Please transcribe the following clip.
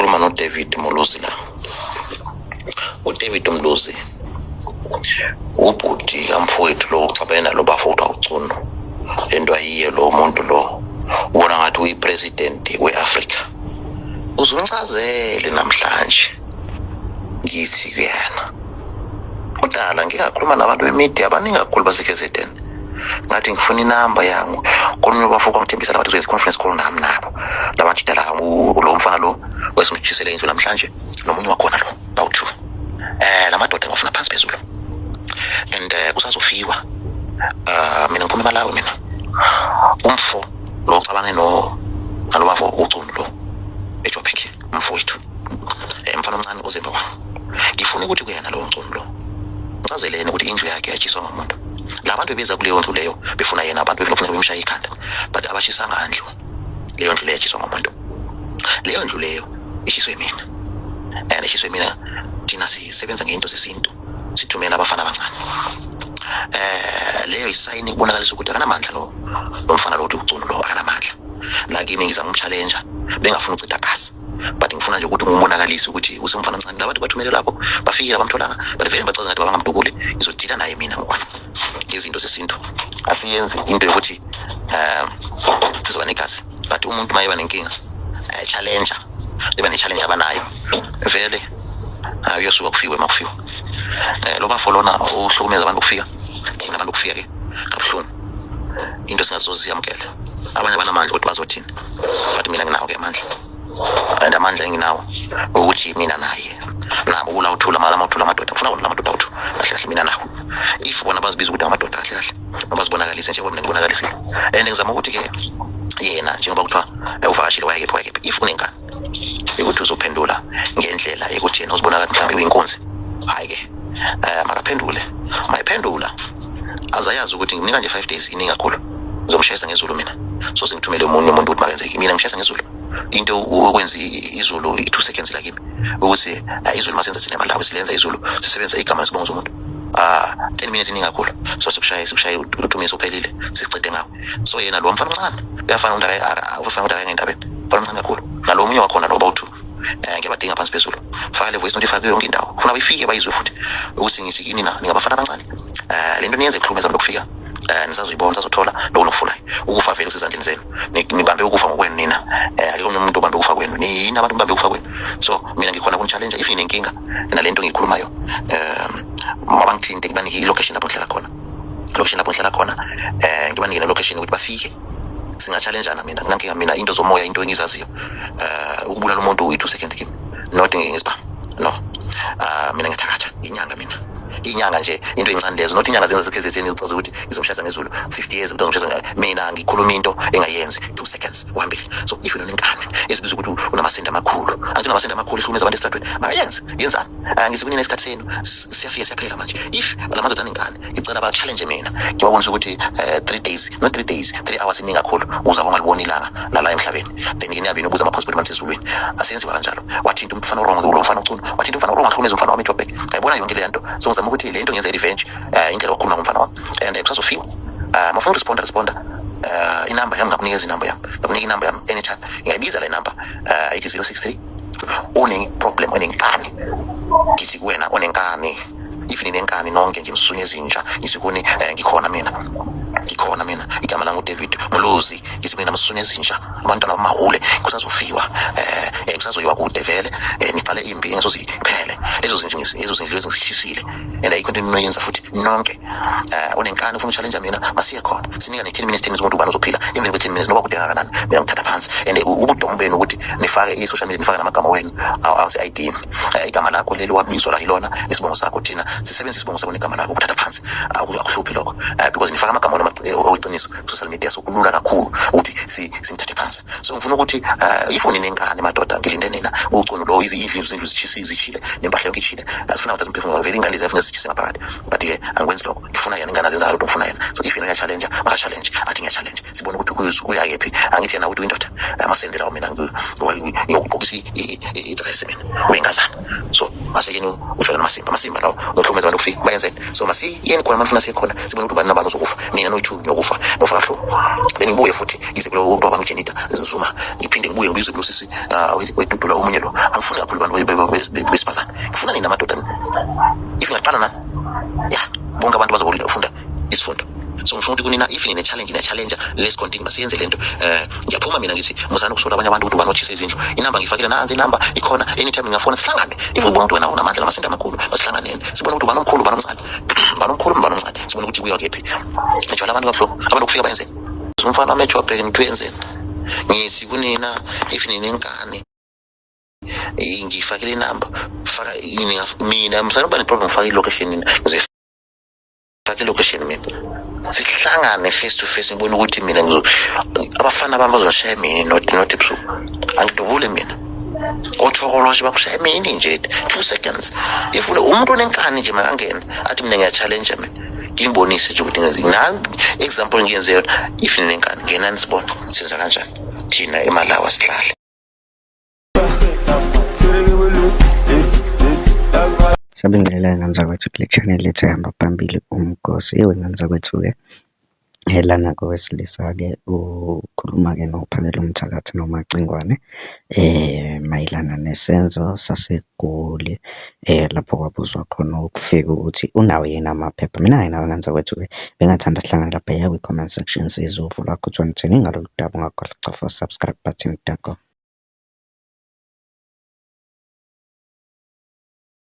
Ukhuluma noDavid Muluzi la. UDavid Muluzi ubhuti kamfowethu lo uxabene nalo bafo kuthiwa uCuno. Lento ayiyo lo muntu lo ubona ngathi uyi-president we-Afrika. Uzungichazele namhlanje ngithi kuyena. Kudala ngingakhuluma nabantu be-media abaningi kakhulu base-KZN. Ngathi ngifuna inamba yangu kolunye ubafo kwangithembisa la wathi uzoyenza i-conference call nami nabo labajida la lo mfana lo wesimtshisele indlu namhlanje nomunye wakhona lo bawu-two la madoda ngafuna phansi phezulu and kusazofiwa mina ngiphuma eMalawi mina umfo lo uxabane no nalo bafo uCunu lo eJoburg umfowethu mfana omncane ozemba kwami ngifuna ukuthi kuyena lo Mcunu lo ngichazeleni ukuthi indlu yakhe yatshiswa ngomuntu la bantu bebeza kuleyo ndlu leyo befuna yena abantu befuna bemshaya ikhanda but abashisanga ndlu leyo ndlu leyo yatshiswa ngomuntu leyo ndlu leyo ishiswe mina and ishiswe mina thina sisebenza ngento zesintu sithumela abafana abancane leyo isayini kubonakalisa ukuthi akanamandla lo lo mfana lo ukuthi uCunu lo akanamandla la kimi ngizama umchallenge bengafuni ukuchitha gas but ngifuna nje ukuthi ngibonakalise ukuthi usemfana omncane labantu bathumele lapho bafikile abamtholanga but vele ngibachaza ngathi babangamdubule ngizodila naye mina ngokwami ngezinto zesintu asiyenzi into yokuthi sizoba negazi but umuntu uma eba nenkinga challenge liba ne-challenge abanayo vele kuyosuka kufiwe uma kufiwa lo bafo lona uhlukumeza abantu kufika thina abantu kufika ke kabuhlungu into singazoziyamukela abanye abanamandla ukuthi bazothini but mina nginawo ke amandla and amandla enginawo ukuthi mina naye nabo kula uthula mala amathula amadoda ngifuna wona amadoda awuthu kahle kahle mina nawo if bona bazibiza ukuthi amadoda kahle kahle bazibonakalise njengoba mina ngibonakalisile and ngizama ukuthi ke yena njengoba kuthiwa uvakashile wayekephi wayekephi if unenkani ukuthi uzophendula ngendlela yokuthi yena uzibonakala mhlawumbe uyinkunzi hhayi ke makaphendule mayiphendula azayazi ukuthi ngimnika nje 5 days iningi kakhulu ngizomshayisa ngezulu mina so sengithumele omunye umuntu ukuthi makenzeke mina ngishayisa ngezulu into okwenza izulu i-2 seconds la kimi ukuthi izulu masenza thina eMalawi silenza izulu sisebenzisa igama nesibongo somuntu 10 minutes iningi kakhulu so sikushaye sikushaye uthumisa uphelile sisicede ngawo so yena lo mfana omncane uyafana umuntu ufana umuntu akangendabeni mfana omncane kakhulu nalo omunye wakhona lo bawu-two ngiyabadinga phansi phezulu faka le voice note ifake yonke indawo ufuna bayifike bayizwe futhi ukuthi ngithi kini na ningabafana abancane lento niyenze kuhlumeza abantu ukufika nisazoyibona nisazothola lokho nokufunayo ukufa vele kusezandleni zenu nibambe ukufa ngokwenu nina akekho omunye umuntu obambe ukufa kwenu niyini abantu nibambe ukufa kwenu so mina ngikhona kuni-challenge if ninenkinga nalento engiyikhulumayo mabangithinte ngibanike i-location lapho ngihlala khona location lapho ngihlala khona ngibanike ne-location ukuthi bafike singa-challenge-ana mina nginankinga mina into zomoya into engizaziyo ukubulala umuntu i-2 second kimi not ngesibhamu no mina ngiyathakatha inyanga mina inyanga nje into encane lezo not inyanga zenza seKZN uchaza ukuthi ngizomshayisa ngezulu 50 years ukuthi ngizomshayisa mina ngikhuluma into engayenzi 2 seconds uhambile so if unenkani esibiza ukuthi unamasende amakhulu angithi unamasende amakhulu ihlukumeza abantu esitradweni makayenze yenzani ngithi kunina isikhathi senu siyafika siyaphela manje if la madoda anenkani ngicela ba-challenge mina ngibabonise ukuthi 3 days not 3 days 3 hours iningi kakhulu uzabe ungaliboni ilanga lala emhlabeni then ke niyabe nibuza ama-passport manje ezulwini asenziwa kanjalo wathinta umfana wrong lo mfana uCunu wathinta umfana wrong ahlukumeza umfana wami eJoburg ayibona yonke le nto so ngizama ukuthi le nto ngenza i-revenge indlela yokukhuluma ngomfana wami and kusazofiwa mafuna uresponda responda inamba yami ngakunikeza inamba yami ngakunika inamba yami anytime ngiyayibiza le namba ithi 063 une-problem onenkani ngithi kuwena onenkani if ninenkani nonke nje msunye ezintsha ngithi kuni ngikhona mina ngikhona mina igama lami uDavid Muluzi ngithi mina msunye ezintsha abantwana bamahule kusazofiwa kusazoyiwa kude vele niqale impi engasoziphele lezo zinto lezo zindlu lezo ngisishisile and ayikho into eninoyenza futhi nonke unenkani ufuna uchallenge mina masiye khona sinika ne 10 minutes 10 minutes umuntu ubani uzophila emveni kwe 10 minutes noba kude kangakanani mina ngithatha phansi and ubudomu benu ukuthi nifake i-social media nifake namagama wenu awase-ID igama lakho leli wabizwa la yilona isibongo sakho thina sisebenzisa isibongo sakho negama lakho ukuthatha phansi akuhluphi lokho because nifaka amagama wenu oweqiniso ku-social media so kulula kakhulu ukuthi sinithathe phansi so ngifuna ukuthi if ninenkani madoda ngilinde nina uCunu lo izindlu zishile nempahla Impahla yonke ishile, asifuna ukuthatha umphefumulo vele, ingane lezi afuna sithise ngaphakathi, but-ke angikwenzi lokho. Ngifuna yena, ingane azenza lutho, ngifuna yena. So if yena uya-challenge, maka-challenge, athi ngiya-challenge, sibone ukuthi uyakephi. Angithi yena ukuthi uyindoda, amasende lawo, mina ngiyokugqokisa i-dress, mina uyingazana. So masekeni ujwayela namasimba, amasimba lawo nohlukumeza abantu kufika bayenzeni. So masiyeni khona, manifuna siye khona, sibone ukuthi ubani nabani uzokufa. Mina noyi-two ngiyokufa, nofa kabuhlungu. Then ngibuye futhi ngize kulo ubaba uJenita Zuma, ngiphinde ngibuye ngibuye kulo sisi wedudula omunye lo. Angifuni kakhulu abantu besifazane, ngifuna nina madoda mina. If ngiyaqala nani ya, bonke abantu bazofunda isifundo. So ngifuna ukuthi kunina, if nine challenge, nine challenge, let's continue, masiyenze lento. Ngiyaphuma mina, ngithi musani ukusola abanye abantu ukuthi ubani otshisa izindlu. Inamba ngifakile, nansi inamba ikhona, anytime ngingafona sihlangane. If ubona ukuthi wena unamandla namasende amakhulu, masihlanganeni, sibone ukuthi ubani omkhulu, ubani omncane, ubani omkhulu, ubani omncane, sibone ukuthi kuya kephi. Ngijwayele abantu kabuhlungu, abantu kufika bayenzeni umfana wami ejobhek, ngithi uyenzeni. Ngithi kunina, if ninenkani, ngifakile inamba, faka mina, msane uba ne-problem, ngifake i-location nina, ngizoyifaka i-location mina, sihlangane face to face, ngibone ukuthi mina ngizo abafana bami bazongishaya emini, not ebusuku. Angidubule mina, othokoloshe bakushaya emini nje, 2 seconds. If umuntu onenkani nje makangene, athi mina ngiya-challenge, mina ngingibonise nje ukuthi ngenze nami example ngiyenze yona. If ninenkani, ngenani, sibone senza kanjani thina eMalawa sihlale. Sabingelela ngane zakwethu kule channel ethu ehamba phambili, Umgosi. Ngane zakwethu-ke, lana kowesilisa-ke ukhuluma-ke noPhakelumthakathi noMacingwane mayelana nesenzo saseGoli lapho kwabuzwa khona ukufika ukuthi unawo yini amaphepha. Mina-ke nawe ngane zakwethu-ke bengingathanda sihlangane laphaya kwi-comment section, sizwe uvo lwakho ukuthi wena uthini ngalolu daba. Ungakhohlwa ukucofa u-subscribe button. Danko.